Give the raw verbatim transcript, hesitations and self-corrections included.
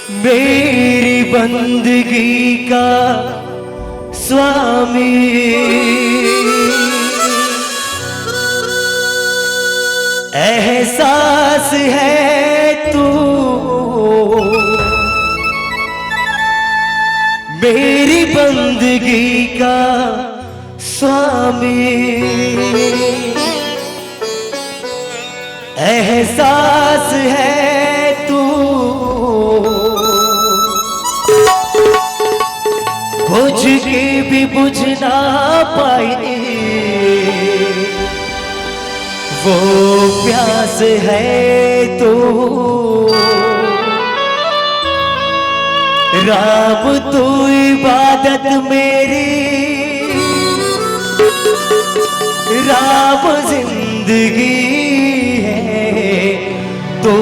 मेरी बंदगी का स्वामी, एहसास है तू मेरी बंदगी का स्वामी, एहसास है तू बुझ के भी बुझ ना पाए वो प्यास है तो राम तू इबादत मेरी, राम जिंदगी है तो